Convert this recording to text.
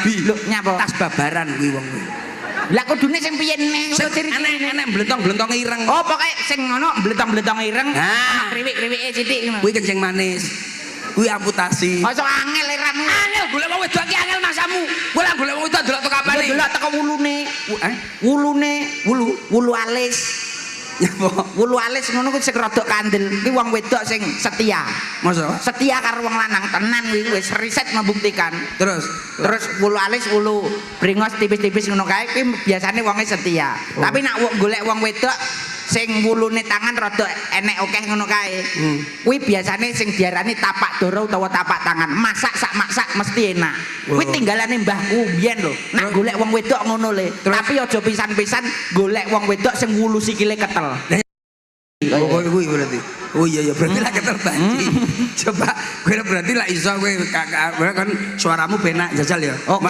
Bi. Lho, nyapa? Tas babaran kuwi wong kuwi. Lah, kudune sing piye neh? Sing enek enek blentong-blentong ireng. Oh, pokoke sing ngono blentong-blentong ireng, Nah. ana kriwik-kriwike sithik ngono. Kuwi kencing manis. Kuwi amputasi. Masa angel leranmu. Angel golek wong wedok iki angel masamu. Kowe lak golek wong wedok delok teko kapane. Delok teko wulune. Eh? Wulune, Wulu. Wulu alis. Nyapa? Wulu alis ngono kuwi sing rada kandel. Kuwi wong wedok sing setia. Masa? Setia karo wong lanang tenan kuwi, wis riset membuktikan. Terus? Terus wulu alis, wulu brengos tipis-tipis ngono kae kuwi biasane wonge setia. Oh. Tapi nak wong golek wong wedok sing wulune tangan rada enek akeh ngono kae. Kuwi biasane sing diarani tapak dara utawa tapak tangan. Masak sak masak mesti enak. Kuwi Oh. tinggalane mbahku biyen lho. Nak Terus? Golek wong wedok ngono le. Terus? Tapi aja pisan-pisan golek wong wedok sing wulu sikile ketel. Oh, kowe kuwi berarti. Oh iya, berarti lah ketel banci. Coba kowe berarti lah iso kowe, kan suaramu penak, jajal ya. Oh.